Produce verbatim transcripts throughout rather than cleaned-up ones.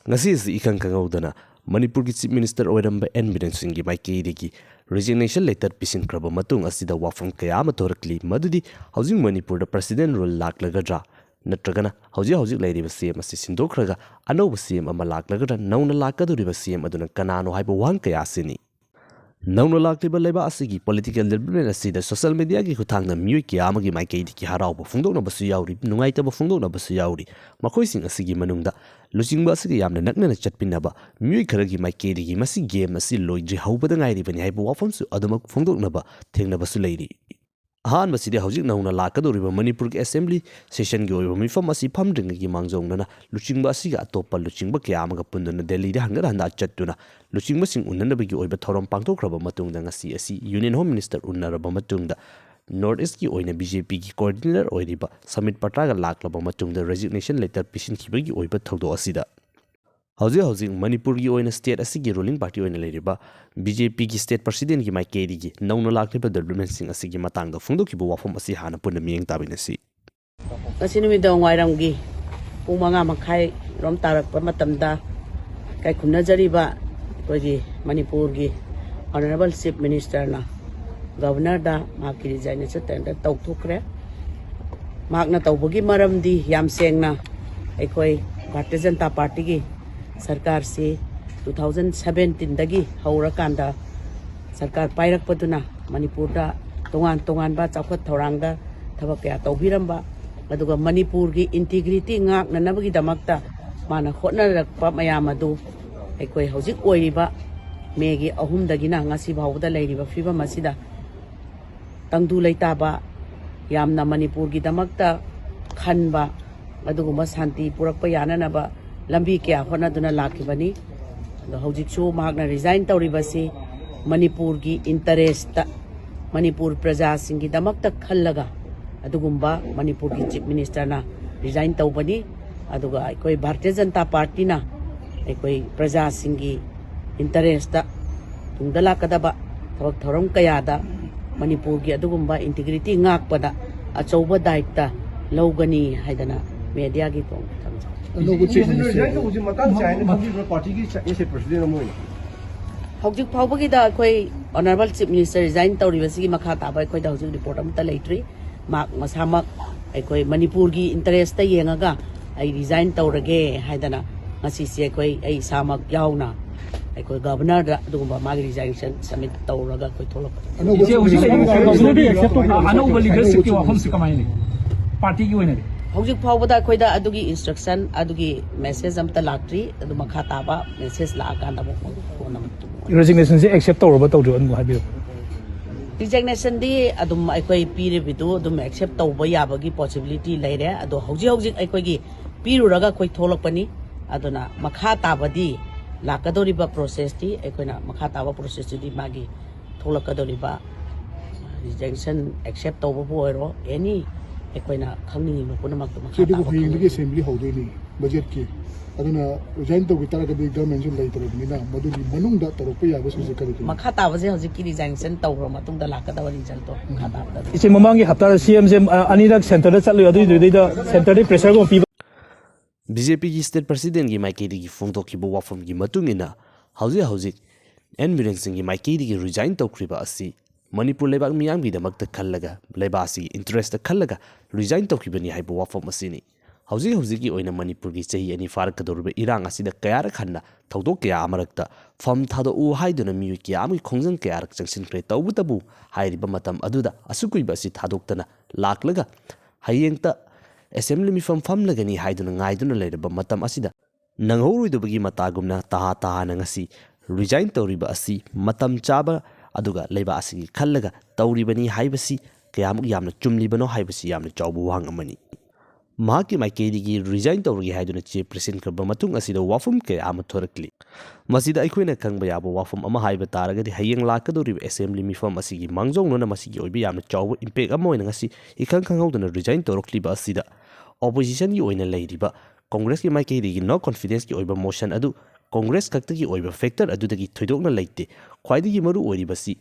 ꯉꯁꯤ ꯑꯁꯤ ꯏꯈꯪ ꯈꯪꯍꯧꯗꯅ ꯃꯅꯤꯄꯨꯔꯒꯤ Chief Minister ꯑꯣꯏꯔꯝꯕ ꯑꯦꯟ ꯕꯤꯔꯦꯟ ꯁꯤꯡꯒꯤ ꯃꯥꯏꯀꯩꯗꯒꯤ resignation letter ꯄꯤꯁꯤꯟꯈ꯭ꯔꯕ ꯃꯇꯨꯡ ꯑꯁꯤꯗ ꯋꯥꯐꯝ ꯀꯌꯥ ꯑꯃ ꯊꯣꯔꯛꯂꯤ, ꯃꯗꯨꯗꯤ ꯍꯧꯖꯤꯛ ꯃꯅꯤꯄꯨꯔꯗ President rule ꯂꯥꯛꯂꯒꯗ꯭ꯔꯥ, ꯅꯠꯇ꯭ꯔꯒꯅ ꯍꯧꯖꯤꯛ ꯍꯧꯖꯤꯛ ꯂꯩꯔꯤꯕ ꯁꯤ ꯑꯦꯝ ꯑꯁꯤ ꯁꯤꯟꯗꯣꯛꯈ꯭ꯔꯒ ꯑꯅꯧꯕ ꯁꯤ ꯑꯦꯝ ꯑꯃ ꯂꯥꯛꯂꯒꯗ꯭ꯔꯥ, ꯅꯧꯅ ꯂꯥꯛꯀꯗꯧꯔꯤꯕ ꯁꯤ ꯑꯦꯝ ꯑꯗꯨꯅ ꯀꯅꯥꯅꯣ ꯍꯥꯏꯕ ꯋꯥꯍꯪ ꯀꯌꯥ ꯑꯁꯤꯅꯤ꯫ ꯅꯧꯅ ꯂꯥꯛꯂꯤꯕ ꯂꯩꯕꯥꯛ ꯑꯁꯤꯒꯤ political development ꯑꯁꯤꯗ social media ꯒꯤ ꯈꯨꯠꯊꯥꯡꯗ ꯃꯤꯑꯣꯏ ꯀꯌꯥ ꯑꯃꯒꯤ ꯃꯥꯏꯀꯩꯗꯒꯤ ꯍꯔꯥꯎꯕ ꯐꯣꯡꯗꯣꯛꯅꯕꯁꯨ ꯌꯥꯎꯔꯤ, ꯅꯨꯡꯉꯥꯏꯇꯕ ꯐꯣꯡꯗꯣꯛꯅꯕꯁꯨ ꯌꯥꯎꯔꯤ꯫ ꯃꯈꯣꯏꯁꯤꯡ ꯑꯁꯤꯒꯤ ꯃꯅꯨꯡꯗ ꯂꯨꯆꯤꯡꯕ ꯑꯁꯤꯒ ꯌꯥꯝꯅ ꯅꯛꯅꯅ ꯆꯠꯃꯤꯟꯅꯕ ꯃꯤꯑꯣꯏ ꯈꯔꯒꯤ ꯃꯥꯏꯀꯩꯗꯒꯤ ꯃꯁꯤ game ꯑꯁꯤ ꯂꯣꯏꯗ꯭ꯔꯤ, ꯍꯧꯕꯗ ꯉꯥꯏꯔꯤꯕꯅꯤ ꯍꯥꯏꯕ ꯋꯥꯐꯝꯁꯨ ꯑꯗꯨꯃꯛ ꯐꯣꯡꯗꯣꯛꯅꯕ ꯊꯦꯡꯅꯕꯁꯨ ꯂꯩꯔꯤ꯫ ꯑꯍꯥꯟꯕꯁꯤꯗꯤ ꯍꯧꯖꯤꯛ ꯅꯧꯅ ꯂꯥꯛꯀꯗꯧꯔꯤꯕ ꯃꯅꯤꯄꯨꯔꯒꯤ assembly session ꯒꯤ ꯑꯣꯏꯕ ꯃꯤꯐꯝ ꯑꯁꯤ ꯐꯝꯗ꯭ꯔꯤꯉꯩꯒꯤ ꯃꯥꯡꯖꯧꯅꯅ ꯂꯨꯆꯤꯡꯕ ꯑꯁꯤꯒ ꯑꯇꯣꯞꯄ ꯂꯨꯆꯤꯡꯕ ꯀꯌꯥ ꯑꯃꯒ ꯄꯨꯟꯗꯨꯅ ꯗꯦꯜꯂꯤꯗ ꯍꯪꯒꯠ ꯍꯟꯗ ꯆꯠꯇꯨꯅ ꯂꯨꯆꯤꯡꯕꯁꯤꯡ ꯎꯅꯅꯕꯒꯤ ꯑꯣꯏꯕ ꯊꯧꯔꯝ ꯄꯥꯡꯊꯣꯛꯈ꯭ꯔꯕ ꯃꯇꯨꯡꯗ ꯉꯁꯤ ꯑꯁꯤ Union Home Minister ꯎꯅꯔꯕ ꯃꯇꯨꯡꯗ North East ꯀꯤ ꯑꯣꯏꯅ B J P ꯒꯤ coordinator ꯑꯣꯏꯔꯤꯕ ꯁꯃꯤꯠ ꯄꯇ꯭ꯔꯥꯒ ꯂꯥꯛꯂꯕ ꯃꯇꯨꯡꯗ resignation letter ꯄꯤꯁꯤꯟꯈꯤꯕꯒꯤ ꯑꯣꯏꯕ ꯊꯧꯗꯣꯛ ꯑꯁꯤꯗ ꯍꯧꯖꯤꯛ ꯍꯧꯖꯤꯛ ꯃꯅꯤꯄꯨꯔꯒꯤ ꯑꯣꯏꯅ state ꯑꯁꯤꯒꯤ ruling party ꯑꯣꯏꯅ ꯂꯩꯔꯤꯕ B J P ꯒꯤ state president ꯀꯤ ꯃꯥꯏꯀꯩꯗꯒꯤ ꯅꯧꯅ ꯂꯥꯛꯂꯤꯕ development ꯁꯤꯡ ꯑꯁꯤꯒꯤ ꯃꯇꯥꯡꯗ ꯐꯣꯡꯗꯣꯛꯈꯤꯕ ꯋꯥꯐꯝ ꯑꯁꯤ ꯍꯥꯟꯅ ꯄꯨꯟꯅ ꯃꯤꯠꯌꯦꯡ ꯇꯥꯃꯤꯟꯅꯁꯤ꯫ ꯉꯁꯤ ꯅꯨꯃꯤꯗꯥꯡ ꯋꯥꯏꯔꯝꯒꯤ ꯄꯨꯡ ꯃꯉꯥ ꯃꯈꯥꯏ ꯔꯣꯝ ꯇꯥꯔꯛꯄ ꯃꯇꯝꯗ ꯏꯀꯥꯏ ꯈꯨꯝꯅꯖꯔꯤꯕ ꯑꯩꯈꯣꯏꯒꯤ ꯃꯅꯤꯄꯨꯔꯒꯤ Honourable Chief Minister ꯅ Governor ꯗ ꯃꯍꯥꯛꯀꯤ resignation tender ꯇꯧꯊꯣꯛꯈ꯭ꯔꯦ꯫ ꯃꯍꯥꯛꯅ ꯇꯧꯕꯒꯤ ꯃꯔꯝꯗꯤ ꯌꯥꯝ ꯁꯦꯡꯅ ꯑꯩꯈꯣꯏ ꯚꯥꯔꯇꯤꯌ ꯖꯅꯇꯥ ꯄꯥꯔꯇꯤ ꯒꯤ ꯁꯔꯀꯥꯔꯁꯤ two thousand seventeen ꯗꯒꯤ ꯍꯧꯔꯀꯥꯟꯗ ꯁꯔꯀꯥꯔ ꯄꯥꯏꯔꯛꯄꯗꯨꯅ ꯃꯅꯤꯄꯨꯔꯗ ꯇꯣꯉꯥꯟ ꯇꯣꯉꯥꯟꯕ ꯆꯥꯎꯈꯠ ꯊꯧꯔꯥꯡꯗ ꯊꯕꯛ ꯀꯌꯥ ꯇꯧꯕꯤꯔꯝꯕ, ꯑꯗꯨꯒ ꯃꯅꯤꯄꯨꯔꯒꯤ integrity ꯉꯥꯛꯅꯅꯕꯒꯤꯗꯃꯛꯇ ꯃꯥꯅ ꯍꯣꯠꯅꯔꯛꯄ ꯃꯌꯥꯝ ꯑꯗꯨ ꯑꯩꯈꯣꯏ ꯍꯧꯖꯤꯛ ꯑꯣꯏꯔꯤꯕ ꯃꯦꯒꯤ ꯑꯍꯨꯝꯗꯒꯤꯅ ꯉꯁꯤ ꯐꯥꯎꯕꯗ ꯂꯩꯔꯤꯕ ꯐꯤꯕꯝ ꯑꯁꯤꯗ ꯇꯪꯗꯨ ꯂꯩꯇꯥꯕ, ꯌꯥꯝꯅ ꯃꯅꯤꯄꯨꯔꯒꯤꯗꯃꯛꯇ ꯈꯟꯕ, ꯑꯗꯨꯒꯨꯝꯕ ꯁꯥꯟꯇꯤ ꯄꯨꯔꯛꯄ ꯌꯥꯅꯅꯕ ꯂꯝꯕꯤ ꯀꯌꯥ ꯍꯣꯠꯅꯗꯨꯅ ꯂꯥꯛꯈꯤꯕꯅꯤ꯫ ꯑꯗꯣ ꯍꯧꯖꯤꯛꯁꯨ ꯃꯍꯥꯛꯅ resign ꯇꯧꯔꯤꯕꯁꯤ ꯃꯅꯤꯄꯨꯔꯒꯤ interest, ꯃꯅꯤꯄꯨꯔ ꯄ꯭ꯔꯖꯥꯁꯤꯡꯒꯤꯗꯃꯛꯇ ꯈꯜꯂꯒ ꯑꯗꯨꯒꯨꯝꯕ ꯃꯅꯤꯄꯨꯔꯒꯤ Chief Minister ꯅ resign ꯇꯧꯕꯅꯤ꯫ ꯑꯗꯨꯒ ꯑꯩꯈꯣꯏ ꯚꯥꯔꯇꯤꯌ ꯖꯅꯇꯥ ꯄꯥꯔꯇꯤꯅ ꯑꯩꯈꯣꯏ ꯄ꯭ꯔꯖꯥꯁꯤꯡꯒꯤ interest ꯇ ꯇꯨꯡꯗ ꯂꯥꯛꯀꯗꯕ ꯊꯕꯛ ꯊꯧꯔꯝ ꯀꯌꯥꯗ ꯃꯅꯤꯄꯨꯔꯒꯤ ꯑꯗꯨꯒꯨꯝꯕ integrity ꯉꯥꯛꯄꯗ ꯑꯆꯧꯕ ꯗꯥꯌꯤꯠꯇ ꯂꯧꯒꯅꯤ ꯍꯥꯏꯗꯅ media ꯒꯤ ꯊꯣꯡ ꯊꯝꯖꯔꯤ꯫ ꯑꯅꯧꯕ Chief Minister꯫ ꯔꯤꯖꯥꯏꯟ ꯇꯧꯕꯁꯤ ꯃꯇꯥꯡ ꯆꯥꯏ ꯍꯥꯏꯅ ꯈꯟꯕꯤꯕ꯭ꯔꯥ, ꯄꯥꯔꯇꯤꯒꯤ ꯑꯦꯁ ꯑꯦ ꯄ꯭ꯔꯁꯤꯗꯦꯟ ꯑꯃ ꯑꯣꯏꯅ? ꯍꯧꯖꯤꯛ ꯐꯥꯎꯕꯒꯤꯗ ꯑꯩꯈꯣꯏ Honourable Chief Minister resign ꯇꯧꯔꯤꯕꯁꯤꯒꯤ ꯃꯈꯥ ꯇꯥꯕ ꯑꯩꯈꯣꯏꯗ ꯍꯧꯖꯤꯛ ꯔꯤꯄꯣꯔꯠ ꯑꯃꯠꯇ ꯂꯩꯇ꯭ꯔꯤ꯫ ꯃꯍꯥꯛ ꯃꯁꯥꯃꯛ ꯑꯩꯈꯣꯏ ꯃꯅꯤꯄꯨꯔꯒꯤ ꯏꯟꯇꯔꯦꯁꯇ ꯌꯦꯡꯉꯒ ꯑꯩ ꯔꯤꯖꯥꯏꯟ ꯇꯧꯔꯒꯦ ꯍꯥꯏꯗꯅ ꯉꯁꯤꯁꯦ ꯑꯩꯈꯣꯏ, ꯑꯩ ꯏꯁꯥꯃꯛ ꯌꯥꯎꯅ ꯑꯩꯈꯣꯏ ꯒꯕꯔꯅꯔꯗ ꯑꯗꯨꯒꯨꯝꯕ ꯃꯥꯒꯤ ꯔꯤꯖꯥꯏꯅꯦꯁꯟ ꯁꯕꯃꯤꯠ ꯇꯧꯔꯒ ꯑꯩꯈꯣꯏ ꯊꯣꯛꯂꯛꯄ꯫ ꯑꯅꯧꯕ ꯏꯆꯦ, ꯍꯧꯖꯤꯛ ꯂꯩꯔꯤꯕ Chief Minister ꯀꯥꯎꯟꯁꯤꯜꯒꯤ ꯑꯅꯧꯕ ꯑꯅꯧꯕ Chief ꯂꯤꯗꯔꯁꯤꯞꯀꯤ Minister ꯋꯥꯐꯝꯁꯤ ꯀꯃꯥꯏꯅ ꯂꯩ? ꯄꯥꯔꯇꯤꯒꯤ ꯑꯣꯏꯅꯗꯤ? ꯍꯧꯖꯤꯛ ꯐꯥꯎꯕꯗ ꯑꯩꯈꯣꯏꯗ ꯑꯗꯨꯒꯤ ꯏꯟꯁꯇ꯭ꯔꯛꯁꯟ, ꯑꯗꯨꯒꯤ ꯃꯦꯁꯦꯖ ꯑꯝꯇ ꯂꯥꯛꯇ꯭ꯔꯤ꯫ ꯑꯗꯨ ꯃꯈꯥ ꯇꯥꯕ ꯃꯦꯁꯦꯖ ꯂꯥꯛꯑꯀꯥꯟꯗ ꯑꯃꯨꯛ ꯐꯣꯟ ꯑꯃꯨꯛ ꯔꯤꯖꯤꯒꯅꯦꯁꯟꯁꯦ ꯑꯦꯛꯁꯦꯞ ꯇꯧꯔꯕ ꯇꯧꯗ꯭ꯔꯤꯕ ꯑꯗꯨꯝ ꯍꯥꯏꯕꯤꯌꯨ꯫ ꯔꯤꯖꯤꯒꯅꯦꯁꯟꯗꯤ ꯑꯗꯨꯝ ꯑꯩꯈꯣꯏ ꯄꯤꯔꯤꯕꯗꯨ ꯑꯗꯨꯝ ꯑꯦꯛꯁꯦꯞ ꯇꯧꯕ ꯌꯥꯕꯒꯤ ꯄꯣꯁꯤꯕꯤꯂꯤꯇꯤ ꯂꯩꯔꯦ꯫ ꯑꯗꯣ ꯍꯧꯖꯤꯛ ꯍꯧꯖꯤꯛ ꯑꯩꯈꯣꯏꯒꯤ ꯄꯤꯔꯨꯔꯒ ꯑꯩꯈꯣꯏ ꯊꯣꯛꯂꯛꯄꯅꯤ꯫ ꯑꯗꯨꯅ ꯃꯈꯥ ꯇꯥꯕꯗꯤ, ꯂꯥꯛꯀꯗꯧꯔꯤꯕ ꯄ꯭ꯔꯣꯁꯦꯁꯇꯤ ꯑꯩꯈꯣꯏꯅ, ꯃꯈꯥ ꯇꯥꯕ ꯄ꯭ꯔꯣꯁꯦꯁꯇꯨꯗꯤ ꯃꯥꯒꯤ ꯊꯣꯛꯂꯛꯀꯗꯧꯔꯤꯕ ꯔꯤꯖꯦꯛꯁꯟ ꯑꯦꯛꯁꯦꯞ ꯇꯧꯕꯕꯨ ꯑꯣꯏꯔꯣ, ꯑꯦꯅꯤ ꯑꯩꯈꯣꯏꯅ ꯈꯪꯅꯤꯡꯉꯤꯕ ꯄꯨꯝꯅꯃꯛꯇꯨ ꯃꯈꯥ ꯁꯤ ꯑꯗꯨꯕꯨ ꯇꯥꯕ ꯍꯌꯦꯡꯗꯒꯤ ꯈꯪꯒꯅꯤ꯫ ꯑꯦꯁꯦꯝꯕ꯭ꯂꯤ ꯍꯧꯗꯣꯏꯅꯤ ꯕꯖꯦꯠꯀꯤ꯫ ꯑꯗꯨꯅ ꯔꯤꯖꯥꯏꯟ ꯇꯧꯈꯤ ꯇꯥꯔꯒꯗꯤ ꯒꯚꯔꯟꯃꯦꯟꯁꯨ ꯂꯩꯇ꯭ꯔꯕꯅꯤꯅ ꯃꯗꯨꯒꯤ ꯃꯅꯨꯡꯗ ꯇꯧꯔꯛꯄ ꯌꯥꯕꯁꯤꯡꯁꯦ ꯀꯔꯤ ꯀꯔꯤ? ꯃꯈꯥ ꯇꯥꯕꯁꯦ ꯍꯧꯖꯤꯛꯀꯤ ꯔꯤꯖꯥꯏꯟꯁꯟ ꯇꯧꯈ꯭ꯔ ꯃꯇꯨꯡꯗ ꯂꯥꯛꯀꯗꯕ ꯔꯤꯖꯜꯇꯣ ꯃꯈꯥ ꯇꯥꯕꯗ ꯑꯗꯨꯝ꯫ ꯏꯆꯦ, ꯃꯃꯥꯡꯒꯤ ꯍꯞꯇꯥꯗ ꯁꯤ ꯑꯦꯝꯁꯦ ꯑꯅꯤꯔꯛ ꯁꯦꯟꯇꯔꯗ ꯆꯠꯂꯨꯏ, ꯑꯗꯨꯏꯗꯨꯗꯩꯗ ꯁꯦꯟꯇꯔꯗꯒꯤ ꯄ꯭ꯔꯦꯁꯔꯒꯨꯝꯕ ꯄꯤꯕ꯫ ꯕꯤ ꯖꯦ ꯄꯤꯒꯤ ꯁ꯭ꯇꯦꯠ ꯄ꯭ꯔꯁꯤꯗꯦꯟꯒꯤ ꯃꯥꯏꯀꯩꯗꯒꯤ ꯐꯣꯡꯗꯣꯛꯈꯤꯕ ꯋꯥꯐꯝꯒꯤ ꯃꯇꯨꯡ ꯏꯟꯅ, ꯍꯧꯖꯤꯛ ꯍꯧꯖꯤꯛ ꯑꯦꯟ ꯕꯤꯔꯦꯟ ꯁꯤꯡꯒꯤ ꯃꯥꯏꯀꯩꯗꯒꯤ ꯔꯤꯖꯥꯏꯟ ꯇꯧꯈ꯭ꯔꯤꯕ ꯑꯁꯤ ꯃꯅꯤꯄꯨꯔ ꯂꯩꯕꯥꯛ ꯃꯤꯌꯥꯝꯒꯤꯗꯃꯛꯇ ꯈꯜꯂꯒ, ꯂꯩꯕꯥꯛ ꯑꯁꯤꯒꯤ ꯏꯟꯇꯔꯦꯁꯇ ꯈꯜꯂꯒ ꯔꯤꯖꯥꯏꯟ ꯇꯧꯈꯤꯕꯅꯤ ꯍꯥꯏꯕ ꯋꯥꯐꯝ ꯑꯁꯤꯅꯤ꯫ ꯍꯧꯖꯤꯛ ꯍꯧꯖꯤꯛꯀꯤ ꯑꯣꯏꯅ ꯃꯅꯤꯄꯨꯔꯒꯤ ꯆꯍꯤ ꯑꯅꯤ ꯐꯥꯔꯛꯀꯗꯧꯔꯤꯕ ꯏꯔꯥꯡ ꯑꯁꯤꯗ ꯀꯌꯥꯔꯛ ꯍꯟꯅ ꯊꯧꯗꯣꯛ ꯀꯌꯥ ꯑꯃꯔꯛꯇ ꯐꯝ ꯊꯥꯗꯣꯛꯎ ꯍꯥꯏꯗꯨꯅ ꯃꯤꯑꯣꯏ ꯀꯌꯥ ꯑꯃꯒꯤ ꯈꯣꯡꯖꯪ ꯀꯌꯥꯔꯛ ꯆꯪꯁꯤꯟꯈ꯭ꯔꯦ꯫ ꯇꯧꯕꯇꯕꯨ ꯍꯥꯏꯔꯤꯕ ꯃꯇꯝ ꯑꯗꯨꯗ ꯑꯁꯨꯛ ꯀꯨꯏꯕ ꯑꯁꯤ ꯊꯥꯗꯣꯛꯇꯅ ꯂꯥꯛꯂꯒ ꯍꯌꯦꯡꯇ ꯑꯦꯁꯦꯝꯕ꯭ꯂꯤ ꯃꯤꯐꯝ ꯐꯝꯂꯒꯅꯤ ꯍꯥꯏꯗꯨꯅ ꯉꯥꯏꯗꯨꯅ ꯂꯩꯔꯕ ꯃꯇꯝ ꯑꯁꯤꯗ ꯅꯪꯍꯧꯔꯣꯏꯗꯕꯒꯤ ꯃꯇꯥꯒꯨꯝꯅ ꯇꯍꯥ ꯇꯍꯥꯅ ꯉꯁꯤ ꯔꯤꯖꯥꯏꯟ ꯇꯧꯔꯤꯕ ꯑꯁꯤ ꯃꯇꯝ ꯆꯥꯕ ꯑꯗꯨꯒ ꯂꯩꯕꯥꯛ ꯑꯁꯤꯒꯤ ꯈꯜꯂꯒ ꯇꯧꯔꯤꯕꯅꯤ ꯍꯥꯏꯕꯁꯤ ꯀꯌꯥꯃꯨꯛ ꯌꯥꯝꯅ ꯆꯨꯝꯂꯤꯕꯅꯣ ꯍꯥꯏꯕꯁꯤ ꯌꯥꯝꯅ ꯆꯥꯎꯕ ꯋꯥꯍꯪ ꯑꯃꯅꯤ꯫ ꯃꯍꯥꯛꯀꯤ ꯃꯥꯏꯀꯩꯗꯒꯤ ꯔꯤꯖꯥꯏꯟ ꯇꯧꯔꯒꯦ ꯍꯥꯏꯗꯨꯅ ꯆꯦ ꯄꯤꯁꯤꯟꯈ꯭ꯔꯕ ꯃꯇꯨꯡ ꯑꯁꯤꯗ ꯋꯥꯐꯝ ꯀꯌꯥ ꯑꯃ ꯊꯣꯔꯛꯂꯤ꯫ ꯃꯁꯤꯗ ꯑꯩꯈꯣꯏꯅ ꯈꯪꯕ ꯌꯥꯕ ꯋꯥꯐꯝ ꯑꯃ ꯍꯥꯏꯕ ꯇꯥꯔꯒꯗꯤ, ꯍꯌꯦꯡ ꯂꯥꯛꯀꯗꯧꯔꯤꯕ ꯑꯦꯁꯦꯝꯕ꯭ꯂꯤ ꯃꯤꯐꯝ ꯑꯁꯤꯒꯤ ꯃꯥꯡꯖꯧꯅꯅ ꯃꯁꯤꯒꯤ ꯑꯣꯏꯕ ꯌꯥꯝꯅ ꯆꯥꯎꯕ ꯏꯝꯄꯦꯛ ꯑꯃ ꯑꯣꯏꯅ ꯉꯁꯤ ꯏꯈꯪ ꯈꯪꯍꯧꯗꯅ ꯔꯤꯖꯥꯏꯟ ꯇꯧꯔꯛꯂꯤꯕ ꯑꯁꯤꯗ ꯑꯣꯄꯣꯖꯤꯁꯟꯒꯤ ꯑꯣꯏꯅ ꯂꯩꯔꯤꯕ ꯀꯣꯡꯒ꯭ꯔꯦꯁꯀꯤ ꯃꯥꯏꯀꯩꯗꯒꯤ ꯅꯣ ꯀꯣꯟꯐꯤꯗꯦꯟꯁꯀꯤ ꯑꯣꯏꯕ ꯃꯣꯁꯟ ꯑꯗꯨ ꯀꯣꯡꯒ꯭ꯔꯦꯁ ꯈꯛꯇꯒꯤ ꯑꯣꯏꯕ ꯐꯦꯛꯇꯔ ꯑꯗꯨꯗꯒꯤ ꯊꯣꯏꯗꯣꯛꯅ ꯂꯩꯇꯦ꯫ ꯈ꯭ꯋꯥꯏꯗꯒꯤ ꯃꯔꯨ ꯑꯣꯏꯔꯤꯕꯁꯤ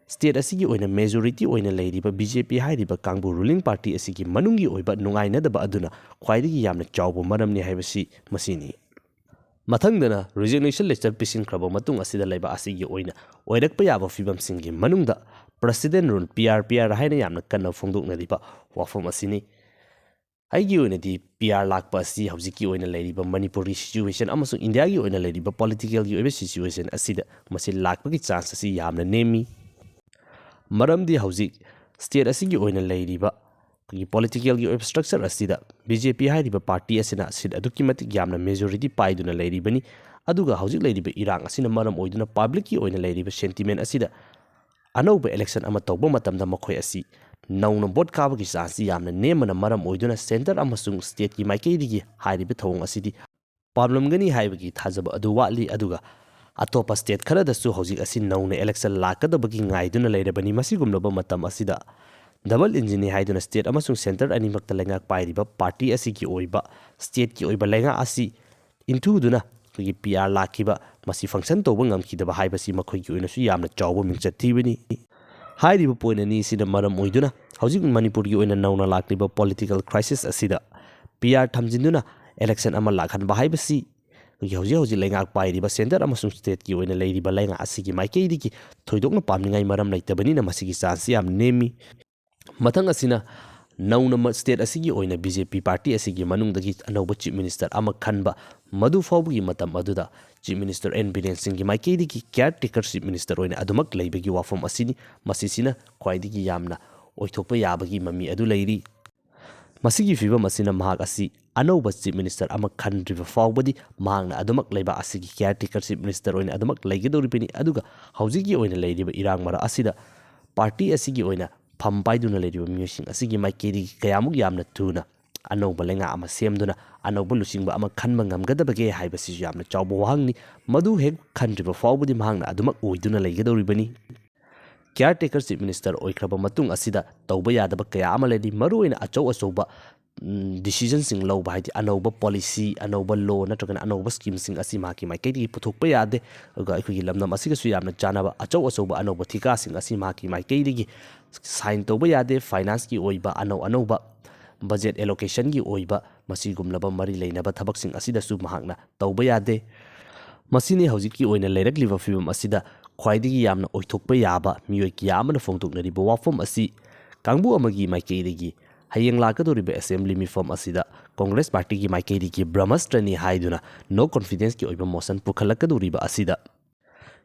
ꯁ꯭ꯇꯦꯠ ꯑꯁꯤꯒꯤ ꯑꯣꯏꯅ ꯃꯦꯖꯣꯔꯤꯇꯤ ꯑꯣꯏꯅ ꯂꯩꯔꯤꯕ ꯕꯤ ꯖꯦ ꯄꯤ ꯍꯥꯏꯔꯤꯕ ꯀꯥꯡꯕꯨ ꯔꯨꯂꯤꯡ ꯄꯥꯔꯇꯤ ꯑꯁꯤꯒꯤ ꯃꯅꯨꯡꯒꯤ ꯑꯣꯏꯕ ꯅꯨꯡꯉꯥꯏꯅꯗꯕ ꯑꯗꯨꯅ ꯈ꯭ꯋꯥꯏꯗꯒꯤ ꯌꯥꯝꯅ ꯆꯥꯎꯕ ꯃꯔꯝꯅꯤ ꯍꯥꯏꯕꯁꯤ ꯃꯁꯤꯅꯤ꯫ ꯃꯊꯪꯗꯅ ꯔꯤꯖꯤꯒꯅꯦꯁꯟ ꯂꯦꯇꯔ ꯄꯤꯁꯤꯟꯈ꯭ꯔꯕ ꯃꯇꯨꯡ ꯑꯁꯤꯗ ꯂꯩꯕꯥꯛ ꯑꯁꯤꯒꯤ ꯑꯣꯏꯅ ꯑꯣꯏꯔꯛꯄ ꯌꯥꯕ ꯐꯤꯕꯝꯁꯤꯡꯒꯤ ꯃꯅꯨꯡꯗ president rule, P R P R ꯍꯥꯏꯅ ꯌꯥꯝꯅ ꯀꯟꯅ ꯐꯣꯡꯗꯣꯛꯅꯔꯤꯕ ꯋꯥꯐꯝ ꯑꯁꯤꯅꯤ꯫ ꯑꯩꯒꯤ ꯑꯣꯏꯅꯗꯤ ꯄꯤ ꯑꯥꯔ ꯂꯥꯛꯄ ꯑꯁꯤ ꯍꯧꯖꯤꯛꯀꯤ ꯑꯣꯏꯅ ꯂꯩꯔꯤꯕ ꯃꯅꯤꯄꯨꯔꯒꯤ ꯁꯤꯆꯨꯋꯦꯁꯟ ꯑꯃꯁꯨꯡ ꯏꯟꯗꯤꯌꯥꯒꯤ ꯑꯣꯏꯅ ꯂꯩꯔꯤꯕ ꯄꯣꯂꯤꯇꯤꯀꯦꯜꯒꯤ ꯑꯣꯏꯕ ꯁꯤꯆꯨꯋꯦꯁꯟ ꯑꯁꯤꯗ ꯃꯁꯤ ꯂꯥꯛꯄꯒꯤ ꯆꯥꯟꯁ ꯑꯁꯤ ꯌꯥꯝꯅ ꯅꯦꯝꯃꯤ꯫ ꯃꯔꯝꯗꯤ ꯍꯧꯖꯤꯛ ꯁ꯭ꯇꯦꯠ ꯑꯁꯤꯒꯤ ꯑꯣꯏꯅ ꯂꯩꯔꯤꯕ ꯑꯩꯈꯣꯏꯒꯤ ꯄꯣꯂꯤꯇꯤꯀꯦꯜꯒꯤ ꯑꯣꯏꯕ ꯁ꯭ꯇ꯭ꯔꯛꯆꯔ ꯑꯁꯤꯗ ꯕꯤ ꯖꯦ ꯄꯤ ꯍꯥꯏꯔꯤꯕ ꯄꯥꯔꯇꯤ ꯑꯁꯤꯅ ꯁꯤꯠ ꯑꯗꯨꯛꯀꯤ ꯃꯇꯤꯛ ꯌꯥꯝꯅ ꯃꯦꯖꯣꯔꯤꯇꯤ ꯄꯥꯏꯗꯨꯅ ꯂꯩꯔꯤꯕꯅꯤ꯫ ꯑꯗꯨꯒ ꯍꯧꯖꯤꯛ ꯂꯩꯔꯤꯕ ꯏꯔꯥꯡ ꯑꯁꯤꯅ ꯃꯔꯝ ꯑꯣꯏꯗꯨꯅ ꯄꯕ꯭ꯂꯤꯛꯀꯤ ꯑꯣꯏꯅ ꯂꯩꯔꯤꯕ ꯁꯦꯟꯇꯤꯃꯦꯟ ꯑꯁꯤꯗ ꯑꯅꯧꯕ ꯏꯂꯦꯛꯁꯟ ꯑꯃ ꯇꯧꯕ ꯃꯇꯝꯗ ꯃꯈꯣꯏ ꯑꯁꯤ ꯅꯧꯅ ꯚꯣꯠ ꯀꯥꯕꯒꯤ ꯆꯥꯟꯁꯁꯤ ꯌꯥꯝꯅ ꯅꯦꯝꯕꯅ ꯃꯔꯝ ꯑꯣꯏꯗꯨꯅ ꯁꯦꯟꯇꯔ ꯑꯃꯁꯨꯡ ꯁ꯭ꯇꯦꯠꯀꯤ ꯃꯥꯏꯀꯩꯗꯒꯤ ꯍꯥꯏꯔꯤꯕ ꯊꯧꯑꯣꯡ ꯑꯁꯤꯗꯤ ꯄꯥꯝꯂꯝꯒꯅꯤ ꯍꯥꯏꯕꯒꯤ ꯊꯥꯖꯕ ꯑꯗꯨ ꯋꯥꯠꯂꯤ꯫ ꯑꯗꯨꯒ ꯑꯇꯣꯞꯄ ꯁ꯭ꯇꯦꯠ ꯈꯔꯗꯁꯨ ꯍꯧꯖꯤꯛ ꯑꯁꯤ ꯅꯧꯅ ꯏꯂꯦꯛꯁꯟ ꯂꯥꯛꯀꯗꯕꯒꯤ ꯉꯥꯏꯗꯨꯅ ꯂꯩꯔꯕꯅꯤ꯫ ꯃꯁꯤꯒꯨꯝꯂꯕ ꯃꯇꯝ ꯑꯁꯤꯗ ꯗꯕꯜ ꯏꯟꯖꯤꯟꯅꯤ ꯍꯥꯏꯗꯨꯅ ꯁ꯭ꯇꯦꯠ ꯑꯃꯁꯨꯡ ꯁꯦꯟꯇꯔ ꯑꯅꯤꯃꯛꯇ ꯂꯩꯉꯥꯛ ꯄꯥꯏꯔꯤꯕ ꯄꯥꯔꯇꯤ ꯑꯁꯤꯒꯤ ꯑꯣꯏꯕ ꯁ꯭ꯇꯦꯠꯀꯤ ꯑꯣꯏꯕ ꯂꯩꯉꯥꯛ ꯑꯁꯤ ꯏꯟꯊꯨꯗꯨꯅ ꯑꯩꯈꯣꯏꯒꯤ ꯄꯤ ꯑꯥꯔ ꯂꯥꯛꯈꯤꯕ ꯃꯁꯤ ꯐꯪꯁꯟ ꯇꯧꯕ ꯉꯝꯈꯤꯗꯕ ꯍꯥꯏꯕꯁꯤ ꯃꯈꯣꯏꯒꯤ ꯑꯣꯏꯅꯁꯨ ꯌꯥꯝꯅ ꯆꯥꯎꯕ ꯃꯤꯡꯆꯠ ꯊꯤꯕꯅꯤ꯫ ꯍꯥꯏꯔꯤꯕ ꯄꯣꯏꯟꯠ ꯑꯅꯤ ꯑꯁꯤꯅ ꯃꯔꯝ ꯑꯣꯏꯗꯨꯅ ꯍꯧꯖꯤꯛ ꯃꯅꯤꯄꯨꯔꯒꯤ ꯑꯣꯏꯅ ꯅꯧꯅ ꯂꯥꯛꯂꯤꯕ ꯄꯣꯂꯤꯇꯤꯀꯦꯜ ꯀ꯭ꯔꯥꯏꯁꯤꯁ ꯑꯁꯤꯗ ꯄꯤ ꯑꯥꯔ ꯊꯝꯖꯤꯟꯗꯨꯅ ꯏꯂꯦꯛꯁꯟ ꯑꯃ ꯂꯥꯛꯍꯟꯕ ꯍꯥꯏꯕꯁꯤ ꯑꯩꯈꯣꯏꯒꯤ ꯍꯧꯖꯤꯛ ꯍꯧꯖꯤꯛ ꯂꯩꯉꯥꯛ ꯄꯥꯏꯔꯤꯕ ꯁꯦꯟꯇꯔ ꯑꯃꯁꯨꯡ ꯁ꯭ꯇꯦꯠꯀꯤ ꯑꯣꯏꯅ ꯂꯩꯔꯤꯕ ꯂꯩꯉꯥꯛ ꯑꯁꯤꯒꯤ ꯃꯥꯏꯀꯩꯗꯒꯤ ꯊꯣꯏꯗꯣꯛꯅ ꯄꯥꯝꯅꯤꯡꯉꯥꯏ ꯃꯔꯝ ꯂꯩꯇꯕꯅꯤꯅ ꯃꯁꯤꯒꯤ ꯆꯥꯟꯁꯁꯤ ꯌꯥꯝ ꯅꯦꯝꯃꯤ꯫ ꯃꯊꯪ ꯑꯁꯤꯅ ꯅꯧꯅ ꯃ-, ꯁ꯭ꯇꯦꯠ ꯑꯁꯤꯒꯤ ꯑꯣꯏꯅ ꯕꯤ ꯖꯦ ꯄꯤ ꯄꯥꯔꯇꯤ ꯑꯁꯤꯒꯤ ꯃꯅꯨꯡꯗꯒꯤ ꯑꯅꯧꯕ ꯆꯤꯐ ꯃꯤꯅꯤꯁꯇꯔ ꯑꯃ ꯈꯟꯕ, ꯃꯗꯨ ꯐꯥꯎꯕꯒꯤ ꯃꯇꯝ ꯑꯗꯨꯗ ꯆꯤꯐ ꯃꯤꯅꯤꯁꯇꯔ ꯑꯦꯟ ꯕꯤꯔꯦꯟ ꯁꯤꯡꯒꯤ ꯃꯥꯏꯀꯩꯗꯒꯤ ꯀꯤꯌꯥꯔ ꯇꯦꯀꯔ ꯆꯤꯐ ꯃꯤꯅꯤꯁꯇꯔ ꯑꯣꯏꯅ ꯑꯗꯨꯃꯛ ꯂꯩꯕꯒꯤ ꯋꯥꯐꯝ ꯑꯁꯤꯅꯤ꯫ ꯃꯁꯤꯁꯤꯅ ꯈ꯭ꯋꯥꯏꯗꯒꯤ ꯌꯥꯝꯅ ꯑꯣꯏꯊꯣꯛꯄ ꯌꯥꯕꯒꯤ ꯃꯃꯤ ꯑꯗꯨ ꯂꯩꯔꯤ꯫ ꯃꯁꯤꯒꯤ ꯐꯤꯕꯝ ꯑꯁꯤꯅ ꯃꯍꯥꯛ ꯑꯁꯤ ꯑꯅꯧꯕ ꯆꯤꯐ ꯃꯤꯅꯤꯁꯇꯔ ꯑꯃ ꯈꯟꯗ꯭ꯔꯤꯕ ꯐꯥꯎꯕꯗꯤ ꯃꯍꯥꯛꯅ ꯑꯗꯨꯃꯛ ꯂꯩꯕꯥꯛ ꯑꯁꯤꯒꯤ ꯀꯤꯌꯥꯔ ꯇꯦꯀꯔ ꯆꯤꯐ ꯃꯤꯅꯤꯁꯇꯔ ꯑꯣꯏꯅ ꯑꯗꯨꯃꯛ ꯂꯩꯒꯗꯧꯔꯤꯕꯅꯤ꯫ ꯑꯗꯨꯒ ꯍꯧꯖꯤꯛꯀꯤ ꯑꯣꯏꯅ ꯂꯩꯔꯤꯕ ꯏꯔꯥꯡ ꯃꯔꯛ ꯑꯁꯤꯗ ꯄꯥꯔꯇꯤ ꯑꯁꯤꯒꯤ ꯑꯣꯏꯅ ꯐꯝ ꯄꯥꯏꯗꯨꯅ ꯂꯩꯔꯤꯕ ꯃꯤꯑꯣꯏꯁꯤꯡ ꯑꯁꯤꯒꯤ ꯃꯥꯏꯀꯩꯗꯒꯤ ꯀꯌꯥꯃꯨꯛ ꯌꯥꯝꯅ ꯊꯨꯅ ꯑꯅꯧꯕ ꯂꯩꯉꯥꯛ ꯑꯃ ꯁꯦꯝꯗꯨꯅ ꯑꯅꯧꯕ ꯂꯨꯆꯤꯡꯕ ꯑꯃ ꯈꯟꯕ ꯉꯝꯒꯗꯕꯒꯦ ꯍꯥꯏꯕꯁꯤꯁꯨ ꯌꯥꯝꯅ ꯆꯥꯎꯕ ꯋꯥꯍꯪꯅꯤ꯫ ꯃꯗꯨ ꯍꯦꯛ ꯈꯟꯗ꯭ꯔꯤꯕ ꯐꯥꯎꯕꯗꯤ ꯃꯍꯥꯛꯅ ꯑꯗꯨꯃꯛ ꯑꯣꯏꯗꯨꯅ ꯂꯩꯒꯗꯧꯔꯤꯕꯅꯤ꯫ ꯀꯤꯌꯥꯔ ꯇꯦꯀꯔ ꯆꯤꯐ ꯃꯤꯅꯤꯁꯇꯔ ꯑꯣꯏꯈ꯭ꯔꯕ ꯃꯇꯨꯡ ꯑꯁꯤꯗ ꯇꯧꯕ ꯌꯥꯗꯕ ꯀꯌꯥ ꯑꯃ ꯂꯩꯔꯤ꯫ ꯃꯔꯨꯑꯣꯏꯅ ꯑꯆꯧ ꯑꯆꯧꯕ ꯗꯤꯁꯤꯖꯟꯁꯤꯡ ꯂꯧꯕ, ꯍꯥꯏꯗꯤ ꯑꯅꯧꯕ ꯄꯣꯂꯤꯁꯤ, ꯑꯅꯧꯕ ꯂꯣ ꯅꯠꯇ꯭ꯔꯒꯅ ꯑꯅꯧꯕ ꯁ꯭ꯀꯤꯝꯁꯤꯡ ꯑꯁꯤ ꯃꯍꯥꯛꯀꯤ ꯃꯥꯏꯀꯩꯗꯒꯤ ꯄꯨꯊꯣꯛꯄ ꯌꯥꯗꯦ꯫ ꯑꯗꯨꯒ ꯑꯩꯈꯣꯏꯒꯤ ꯂꯝꯗꯝ ꯑꯁꯤꯒꯁꯨ ꯌꯥꯝꯅ ꯆꯥꯟꯅꯕ ꯑꯆꯧ ꯑꯆꯧꯕ ꯑꯅꯧꯕ ꯊꯤꯀꯥꯁꯤꯡ ꯑꯁꯤ ꯃꯍꯥꯛꯀꯤ ꯃꯥꯏꯀꯩꯗꯒꯤ ꯁꯥꯏꯟ ꯇꯧꯕ ꯌꯥꯗꯦ꯫ ꯐꯥꯏꯅꯥꯟꯁꯀꯤ ꯑꯣꯏꯕ ꯑꯅꯧ ꯑꯅꯧꯕ ꯕꯖꯦꯠ ꯑꯦꯂꯣꯀꯦꯁꯟꯒꯤ ꯑꯣꯏꯕ ꯃꯁꯤꯒꯨꯝꯂꯕ ꯃꯔꯤ ꯂꯩꯅꯕ ꯊꯕꯛꯁꯤꯡ ꯑꯁꯤꯗꯁꯨ ꯃꯍꯥꯛꯅ ꯇꯧꯕ ꯌꯥꯗꯦ꯫ ꯃꯁꯤꯅꯤ ꯍꯧꯖꯤꯛꯀꯤ ꯑꯣꯏꯅ ꯂꯩꯔꯛꯂꯤꯕ ꯐꯤꯕꯝ ꯑꯁꯤꯗ ꯈ꯭ꯋꯥꯏꯗꯒꯤ ꯌꯥꯝꯅ ꯑꯣꯏꯊꯣꯛꯄ ꯌꯥꯕ ꯃꯤꯑꯣꯏ ꯀꯌꯥ ꯑꯃꯅ ꯐꯣꯡꯗꯣꯛꯅꯔꯤꯕ ꯋꯥꯐꯝ ꯑꯁꯤ ꯀꯥꯡꯕꯨ ꯑꯃꯒꯤ ꯃꯥꯏꯀꯩꯗꯒꯤ ꯍꯌꯦꯡ ꯂꯥꯛꯀꯗꯧꯔꯤꯕ ꯑꯦꯁꯦꯝꯕ꯭ꯂꯤ ꯃꯤꯐꯝ ꯑꯁꯤꯗ ꯀꯣꯡꯒ꯭ꯔꯦꯁ ꯄꯥꯔꯇꯤꯒꯤ ꯃꯥꯏꯀꯩꯗꯒꯤ ꯕ꯭ꯔꯍꯃꯁꯇ꯭ꯔꯅꯤ ꯍꯥꯏꯗꯨꯅ ꯅꯣ ꯀꯣꯟꯐꯤꯗꯦꯟꯁꯀꯤ ꯑꯣꯏꯕ ꯃꯣꯁꯟ ꯄꯨꯈꯠꯂꯛꯀꯗꯧꯔꯤꯕ ꯑꯁꯤꯗ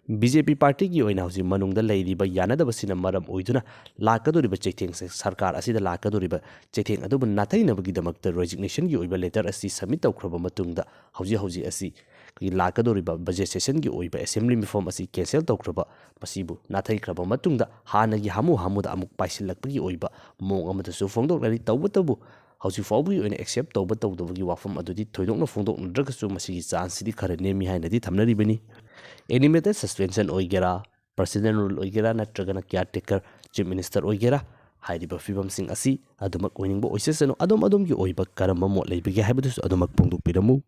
ꯕꯤ ꯖꯦ ꯄꯤ ꯄꯥꯔꯇꯤꯒꯤ ꯑꯣꯏꯅ ꯍꯧꯖꯤꯛ ꯃꯅꯨꯡꯗ ꯂꯩꯔꯤꯕ ꯌꯥꯅꯗꯕꯁꯤꯅ ꯃꯔꯝ ꯑꯣꯏꯗꯨꯅ ꯂꯥꯛꯀꯗꯧꯔꯤꯕ ꯆꯩꯊꯦꯡꯁꯦ, ꯁꯔꯀꯥꯔ ꯑꯁꯤꯗ ꯂꯥꯛꯀꯗꯧꯔꯤꯕ ꯆꯩꯊꯦꯡ ꯑꯗꯨꯕꯨ ꯅꯥꯊꯩꯅꯕꯒꯤꯗꯃꯛꯇ ꯔꯦꯖꯤꯒꯅꯦꯁꯟꯒꯤ ꯑꯣꯏꯕ ꯂꯦꯇꯔ ꯑꯁꯤ ꯁꯕꯃꯤꯠ ꯇꯧꯈ꯭ꯔꯕ ꯃꯇꯨꯡꯗ ꯍꯧꯖꯤꯛ ꯍꯧꯖꯤꯛ ꯑꯁꯤ ꯑꯩꯈꯣꯏꯒꯤ ꯂꯥꯛꯀꯗꯧꯔꯤꯕ ꯕꯖꯦꯠ ꯁꯦꯁꯟꯒꯤ ꯑꯣꯏꯕ ꯑꯦꯁꯦꯝꯕ꯭ꯂꯤ ꯃꯤꯐꯝ ꯑꯁꯤ ꯀꯦꯟꯁꯦꯜ ꯇꯧꯈ꯭ꯔꯕ, ꯃꯁꯤꯕꯨ ꯅꯥꯊꯩꯈ꯭ꯔꯕ ꯃꯇꯨꯡꯗ ꯍꯥꯟꯅꯒꯤ ꯍꯥꯃꯨ ꯍꯥꯃꯨꯗ ꯑꯃꯨꯛ ꯄꯥꯏꯁꯤꯜꯂꯛꯄꯒꯤ ꯑꯣꯏꯕ ꯃꯑꯣꯡ ꯑꯃꯗꯁꯨ ꯐꯣꯡꯗꯣꯛꯅꯔꯤ꯫ ꯇꯧꯕꯇꯕꯨ ꯍꯧꯖꯤꯛ ꯐꯥꯎꯕꯒꯤ ꯑꯣꯏꯅ ꯑꯦꯛꯁꯦꯞ ꯇꯧꯕ ꯇꯧꯗꯕꯒꯤ ꯋꯥꯐꯝ ꯑꯗꯨꯗꯤ ꯊꯣꯏꯗꯣꯛꯅ ꯐꯣꯡꯗꯣꯛꯅꯗ꯭ꯔꯒꯁꯨ ꯃꯁꯤꯒꯤ ꯆꯥꯟꯁꯁꯤꯗꯤ ꯈꯔ ꯅꯦꯝꯃꯤ ꯍꯥꯏꯅꯗꯤ ꯊꯝꯅꯔꯤꯕꯅꯤ꯫ ꯑꯦꯅꯤꯃꯦꯇꯦꯠ ꯁꯁꯄꯦꯟꯁꯟ ꯑꯣꯏꯒꯦꯔꯥ, ꯄ꯭ꯔꯁꯤꯗꯦꯟ ꯔꯨꯜ ꯑꯣꯏꯒꯦꯔꯥ, ꯅꯠꯇ꯭ꯔꯒꯅ ꯀꯤꯌꯥꯔ ꯇꯦꯀꯔ ꯆꯤꯐ ꯃꯤꯅꯤꯁꯇꯔ ꯑꯣꯏꯒꯦꯔꯥ, ꯍꯥꯏꯔꯤꯕ ꯐꯤꯕꯝꯁꯤꯡ ꯑꯁꯤ ꯑꯗꯨꯃꯛ ꯑꯣꯏꯅꯤꯡꯕ ꯑꯣꯏꯁꯁꯅꯨ꯫ ꯑꯗꯣꯝ ꯑꯗꯣꯝꯒꯤ ꯑꯣꯏꯕ ꯀꯔꯝꯕ ꯃꯣꯠ ꯂꯩꯕꯒꯦ ꯍꯥꯏꯕꯗꯨꯁꯨ ꯑꯗꯨꯃꯛ ꯐꯣꯡꯗꯣꯛꯄꯤꯔꯝꯃꯨ꯫